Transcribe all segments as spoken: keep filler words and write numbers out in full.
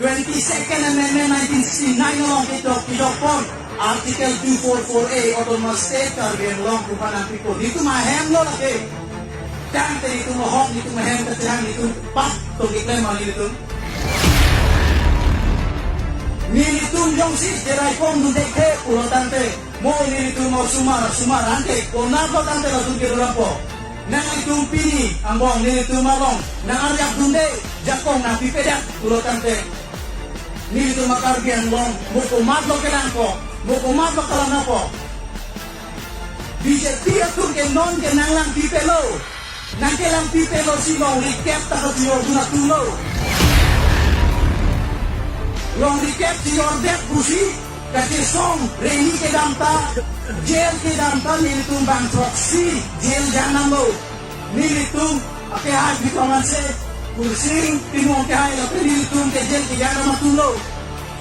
Twenty-second Amendment nineteen sixty-nine along ketok, ketok pon Article two four four A Autonomous State Karbi Anglong pu nangpikpo. Nelitum ahem lo lake. Tangte nelitum ahok, nelitum ahem kachehang, nelitum pap tong keklem ma nelitum. Nelitum jongsi jerai pon dunde ke pulo tangte, mo nelitum osomar, osomar ante konatlo tangte latum kedo dampo. Nanglitum pini angbong nelitum along nang-arjap dunde, jakong nangpipedak pulo tangte, nelitum a-Karbi Anglong mo komatlo kelangpo, mo komatlo kalang nangpo. B J P atum ke non ke nanglangpipelo. Nangkelangpipelo si longrikep ta kachijordun atumlo. Longrikep chijordet pusi kachesong rally kedam ta, jail kedam ta nelitum bang throksi jail jang damlo. Nelitum akehai Bikram Hanse, Kursing Timung akehai lapen nelitum ke jail kejang dam atumlo.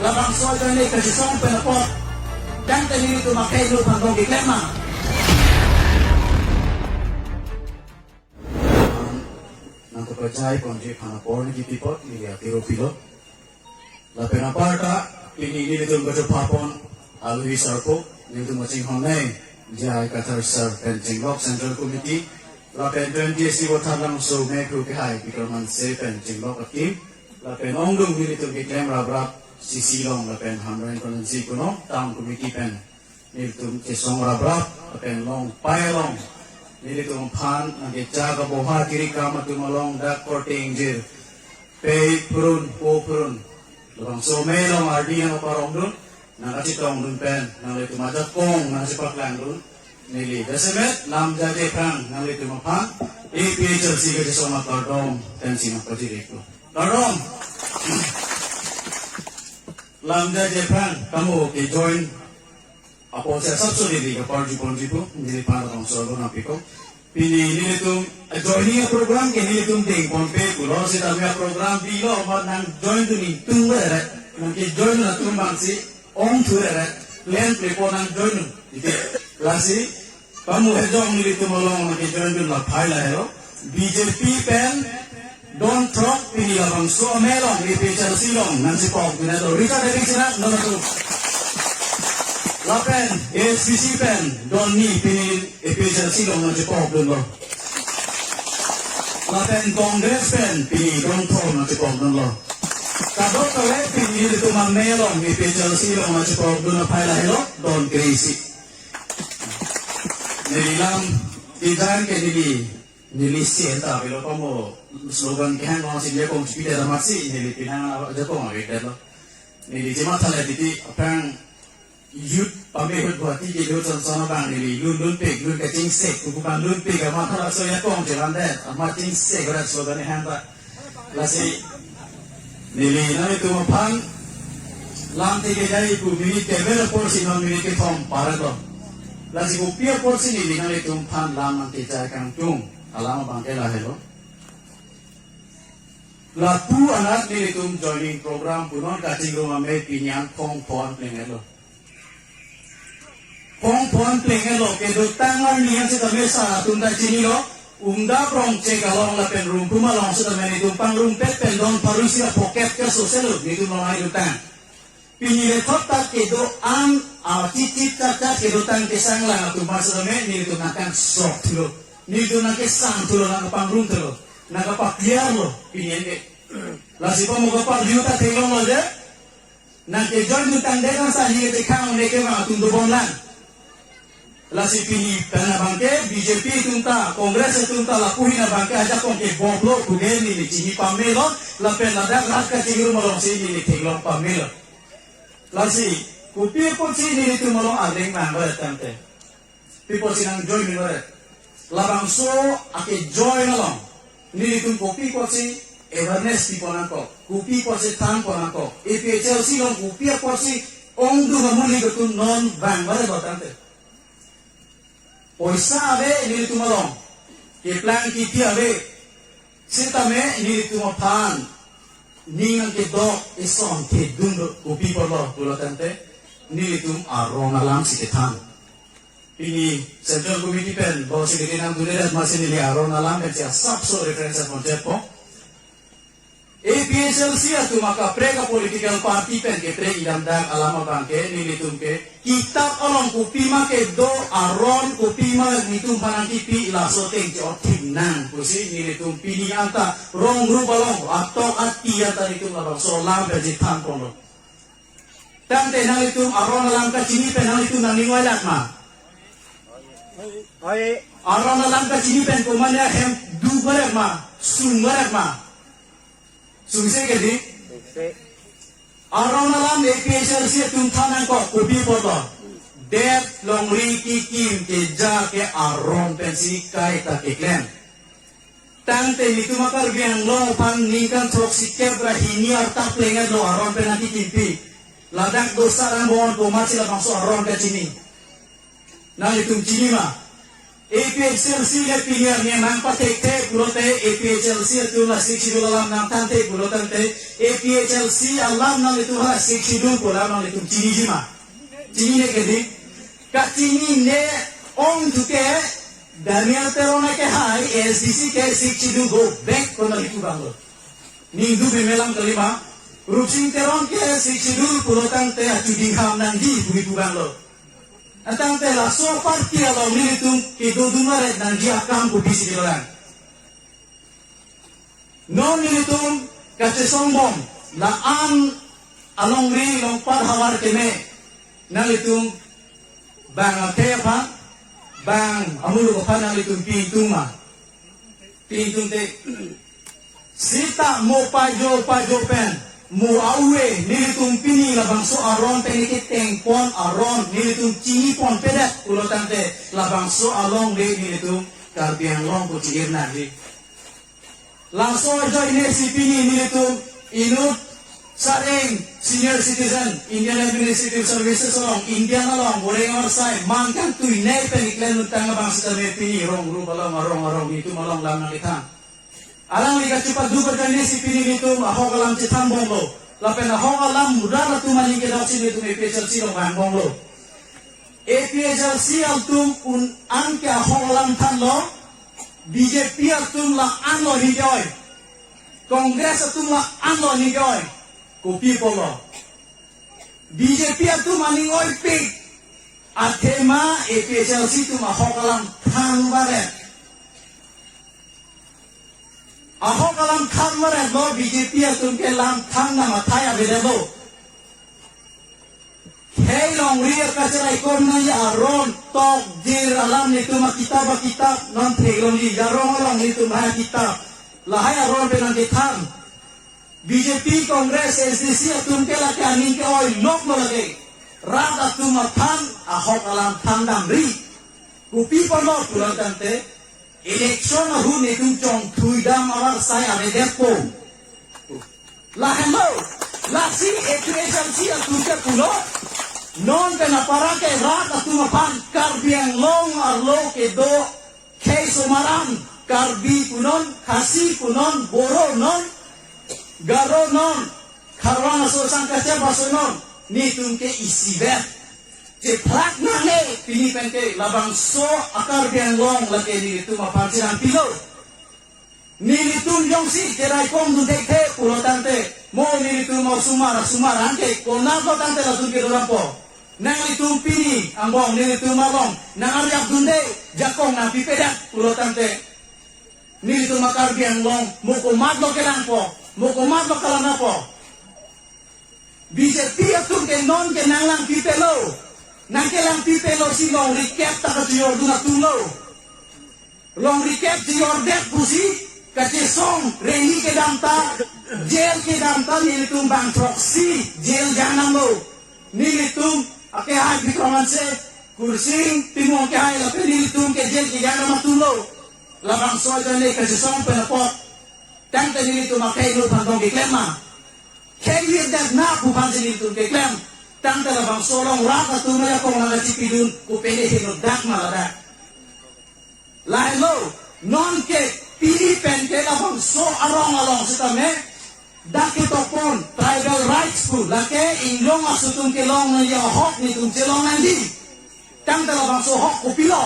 Labangso ajoine kachesong pen apot, tangte nelitum akhei lo phan tong keklem ma. Nangkepachai ponji aphan apor neli kipipot, neli atiro pilo. Lapen aparta, pini nelitum kachepapon, alwi sarpo, nelitum kachinghon nei, J I Kathar sir pen chinglok Central Committee, lapen twenty S T Vothatlangso mekru akehai Bikram Hanse pen chinglok akim, lapen ongdung nelitum keklem raprap, C C along lapen Hamren Constituency kuno, Town Committee pen nelitum chesong raprap, lapen Longpai along nelitum aphan nangkecha kaboha kiri kam atum along dak korte ingjir, pei purun, po purun, labangso amei along ardi nangparongdun, nangkachetongdun pen, nanglitum ajakong nangchepaklangdun, neli jasemet lam jaje aphrang nanglitum aphan A P H L C kachesong akardom pensi nangpajiriklo. Kardom. Lam jaje aphrang kamo kejoin apotsi asapso neli kaparju ponji pu, neliphan labangso arlo nangpikok. Pini nelitum ajoining aprogram ke nelitum dengponpe pulo, sitame aprogram bilo amat nangjoindun ingtungre, nangkejoindun atum abangsi ongthure, plan prepo nangjoindun. Iti, lasi, kamo hejong nelitum along nangkejoindun laphai lahelo. B J P pen don throk pini labangso amei along A P H L C along nangchepokdun-etlo. Rita Devi Sinat, don atum. Lapen A S D C pen don ni pini A P H L C along nangchepokdunlo. Lapen Congress pen pini don throk nangchepokdunlo. Kadokave pini nelitum amei along A P H L C along nangchepokdun aphai lahelo, don kre-isi. Neli lam kejan ke neli, neli si enta bilo, kamo slogan kehang alongsi jakong chipidet amatsi neli pinang ajakong avedetlo. Neli chematha le titi aphrang youth pame ahut Guwahati kedo chonchon abang neli lun lunpik, lun kachingsek, kuku kan lunpik, amat halaso ajakong chelandet, amat chingsek rat slogan kehang ta. Lasi neli nanglitum aphan lam thekejai pu minute keber aporsi non minute kethom parlo. Lasi kopi aporsi neli nanglitum aphan lam nangkejai kangtung, alam abangke lahelo. Lapu anat nelitum joining program punon kachingrum amei pini an khong phon plenglo. Khong phon plenglo, kedotang arni an sitame sar atum ta chinilo, Umdap Rongchek along lapen Rungphum along sitame nelitum pangrumpet pen don pharo isi ra pocket ke soselo, nelitum along ai dotang. Pini le thot ta kedo-an, a, chit chit chat chat kedotang kesanglang atum aphan sitame nelitum nangkangsok thulo, nelitum nangkesang thulo, nangkapangrum thulo, nangkapaclear lo, pini an ke. Lasi pamo kaparju ta theklonglo je, nangkejoin dun tangdet an sani kethekhang un-e kevang atum dobomlang. Lasi pini pen abangke B J P atum ta, Congress atum ta, lapu ahin abangke ajakong kebomlo pu ke neli chini pamelo, lapen ladak rat kachingrum alongsi neli theklong pamelo. Lasi kopi apotsi nelitum along arleng nangvaret tangte, pi apotsi nangjoin nangvaret? Labangso akejoin along nelitum kopi apotsi awareness pipon nangkok, kopi apotsi thanpon nangkok, A P H L C along kopi apotsi ongdung amonit atum non vangvaretlo tangte. Poisa ave nelitum along, keplang kithi ave, sitame nelitum aphan ning nangkedok eson thedun do, kopi apotlo pulo tangte, nelitum aron alamsi kethan. Pini Central Committee pen bo secretary nangdundedet amatsi neli aron alam pensi asapso reference ponchotpo. A P APHLC atum akaprek a-political party pen keprek idamdak alam abangke nelitum ke kitap along kopima kedo, aron kopima nelitum aphan nangkipi, laso ateng che-othik nang pusi nelitum pini anta rong rup along atok ati anta nelitum labangso alam pen chethan ponlo. Tangte nanglitum aron alam kachini pen nanglitum nangning oilak ma? Oi. Aron alam kachini pen komatne ahem duk barak ma, sung barak ma? Sungse ke di? Sungse. Aron alam APHLC atum than nangkok, kopi apotlo? Det longri kikim keja ke aron pensi kaita keklem. Tangte nelitum a-Karbi Anglong aphan ningkan throksi kep ra hini arta plenglo aron pen nangkikimpi. Ladak do sarang bon komatsi labangso aron kachini. Nanglitum chini ma? APHLC le pini arni nangpathekthe pulote, APHLC atum la Sixth Schedule alam nangthanthe pulo tangte, APHLC alam nanglitum hala Sixth Schedule pu alam nanglitum chiniji ma? Chinine ke di? Kachinine ong thu ke Daniel Teron akehai ASDC ke Sixth Schedule go back ko nanglitum abanglo. Ning duk meme alam kali ma? Rupsing Teron ke Sixth Schedule pulo tangte achuding ham nangji pu ipu abanglo. Atangte laso party along nelitum kedodun varet nangji akam kopisi kedolang? Non nelitum kachesong bom, la-an alongri longpat havar keme, nanglitum bang akhei aphan, bang amuluk aphan nanglitum pi ingtung ma? Pi ingtungte. Seta mo pajo pajo pen, mo a-ue nelitum pini labangso aron pen ketengpon aron nelitum chiniponpedet pulo tangte labangso alongri nelitum Karbi Anglong ko chi-ir nangji. Laso ajoine si pini nelitum inut sareng senior citizen Indian Administrative Services along, Indian along, goreng arsai, man kangtui nei pen iklem nutang abang sitame pini rong rup along, arong arong nelitum along lam nangkethan. Alangli kachepaduk ajoine si pini nelitum ahok alam chethan bomlo. Lapen ahok alam muda atum aning kedoksi nelitum APHLC along vang bomlo. APHLC atum un-an ke ahok alam thanlo, BJP atum la-an lo ni ke oi. Congress atum la-an lo ni ke oi. Kopi apotlo? BJP atum aning oipik. Athema APHLC atum ahok alam than varet. Ahok alam than varetlo, BJP atum ke lam than dam athai avedetlo. Khei longri akacherai kom nangji aron tokdir alam nelitum akitap akitap non theklongji, jarong along nelitum hai akitap. Lahai aron pen nangkethan. BJP, Congress, ASDC atum ke lake aning ke-oi loklo lake. Rat atum aphan ahok alam than damri. Kopi apotlo pulo tangte, election ahut nelitum chongthui dam avarsai avedetpo. Lahenlo, lasi APHLC atum ke pulo, non pen apara ke rat atum aphan Karbi Anglong arlo kedo khei osomar an, Karbi punon, Khasi punon, Boro non, Garo non, Kharvan aso sang kachep aso non, nelitum ke isivet. Chephlak nangne, pini pen ke labangso a-Karbi Anglong lake nelitum aphan cherang pilo. Nelitum jongsi cheraikom dun thekthe pulo tangte, mo nelitum osomar, osomar anke konatlo tangte latum kedo dampo? Nanglitum pini angbong nelitum along nangarjap dunde, jakong nangpipedet pulo tangte, nelitum a-Karbi Anglong mo komatlo kelangpo, mo komatlo kalangnangpo? BJP atum ke non ke nanglangpipelo, nangkelangpipelo si longri kep ta kachejordun atumlo. Longri kep chejordet pusi kachesong, rally kedam ta, jail kedam ta, nelitum bang throksi jail jang damlo. Nelitum akehai Bikram Hanse, Kursing Timung akehai lapen nelitum ke jail kejang dam atumlo. Labangso ajoine kachesong pen apot tangte nelitum akhei inut aphan dong keklem ma? Khei virdet na pu aphan si nelitum keklem. Tangte labangso along rat atum ajakong nangkachipidun, kopine henodak ma ladak? Lahenlo, non ke pini pen ke labangso arong along sitame dak ketokpon tribal rights pu, lake inglong aso atum kelong nangji ahok nelitum chelong nangji. Tangte labangso ahok kopilo?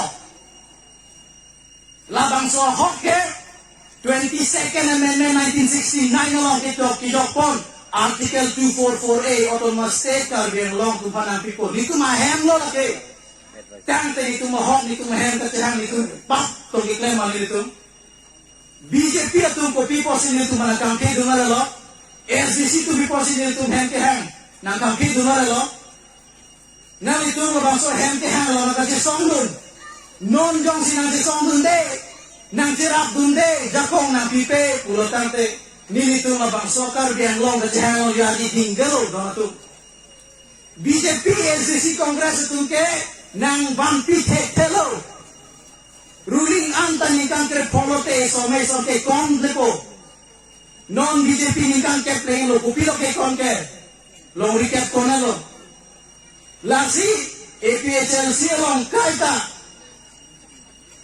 Labangso ahok ke Twenty-second Amendment nineteen sixty-nine along kejok, kejokpon Article two four four A Autonomous State Karbi Anglong atum aphan nangpipo. Netum ahem lo lake. Tangte netum ahok, netum ahem kachehang, netum bak tong keklem ma netum. B J P atum kopi pusi netum aphan nangkangke dun arlo. S D C atum pi pusi netum hem kehang nangkangke dun arlo. Nanglitum labangso hem kehang along nangkachesongdun. Non jongsi nangchesongdunde, nangcherapdunde, jakong nangpipe pulo tangte, nelitum labangso Karbi Anglong kachehang along yardi dingdelo don atum. B J P, S D C, Congress atum ke nangvanpi thekthelo. Ruling anta ningkan krepho lote, somai som ke kom lepo. Non B J P ningkan kep leng lo, kopilo ke kon ke. Longri kep kon lo. Lasi A P H L C along kaita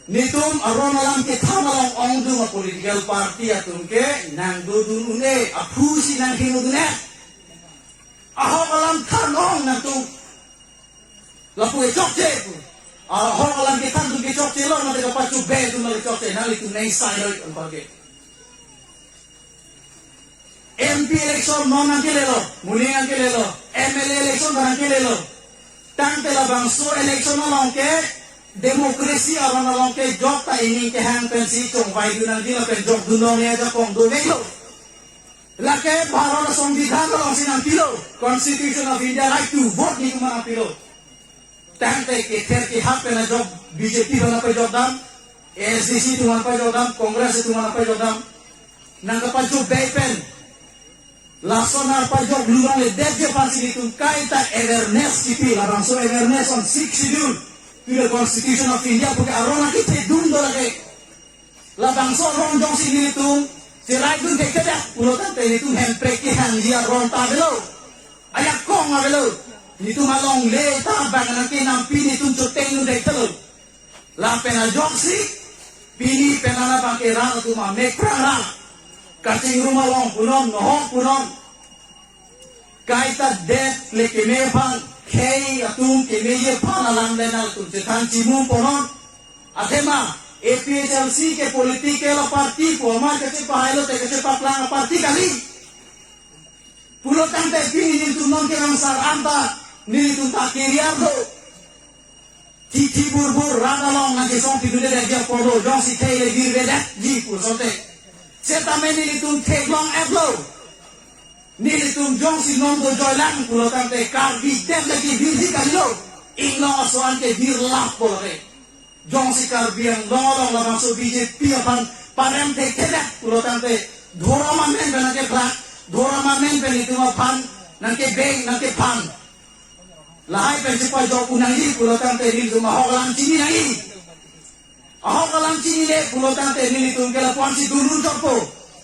netum aron alam kethan along ongdung a-political party atum ke nangdodun un-e, aphusi nanghinudun-e. Ahok alam than ong nangtum. Lapu e chokche pu. Ahok alam kethan atum ke chokche lo, mate kapachobei atum ke chokche, nanglitum nang sai lo, anparke. M P election non nangkelelo, moning nangkelelo, M L A election nangkelelo. Tangte labangso election along ke, democracy aron along ke jokta ining kehang pensi chongvaidun nangji lapen jokdun longle ajakong do-ik lo. Lake Bharat Songbidhan alongsi nangpilo, Constitution of India, right to vote netum aphan nangpilo. Tangte kether kehap pen ajok B J P aphan nangpajokdam, A S D C atum aphan nangpajokdam, Congress atum aphan nangpajokdam. Nangkapachobei pen. Lason nangpajok lulongledetji aphansi netum kaita awareness kipi, labangso awareness on Sixth Schedule to the Constitution of India puke aron akithedun do lake. Labangso aron jongsi netum cheraidun thekthedet pulo tangte netum Hemprek kehangji aron ta avelo. Ajakong avelo. Netum alongle ta bang nangkenampi netum chotengdun thekthelo. Lapen ajoksi pini pen ana bangke rat atum amek prangra. Kachingrum along punon, nohok punon. Kaita det le keme aphan, khei atum kemeji aphan alam le nangtum chethan chimum ponon. Athema, A P H L C ke political party pu amar kachepahailo te kachepaklang party kali. Pulo tangte pini netum non kerangsar anta, netum ta career do. Thithiburbur rat along nangkesong pidunde dia polo, jongsi thei le virvedetji pu asonte. Setame nelitum theklong-etlo. Nelitum jongsi non dojoilang pulo tangte Karbi det lagi virji kalilo. Inglong aso-an ke virlappo lake. Jongsi Karbi Anglong along labangso B J P aphan parem thekthedet pulo tangte, dhorom amen pen nangkeplang, dhorom amen pen netum aphan nangkebeng, nangkephan. Lahai pen chepajok un nangji pulo tangte nelitum ahok alam chini nangji. Ahok alam chinine pulo tangte nelitum ke lapu-ansi dulur jokpo.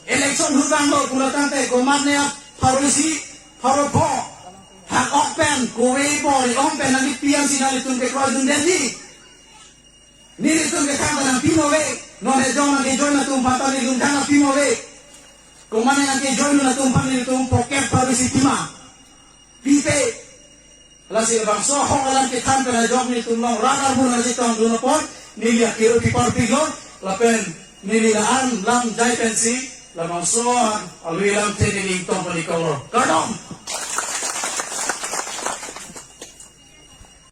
Election ahut vanglo pulo tangte komatne pharo isi, pharo pho, hak-ok pen, kove bor-i om pen nangkepi-ansi nanglitum ke kroidundetji. Nelitum ke thangta nangpi move, non ejong nangkejoin atum aphan ta nelitum thang nangpi move. Komatne nangkejoin atum aphan nelitum pocket pharo isi pima. Pipe. Lasi labangso ahok alam kethan pen ajok nelitum along rat arbur nangchetongdun apot, neli akero pipar pilo, lapen neli la-an lam jai pensi, labangso alui alamthe neli ingtong panikoklo. Kardom!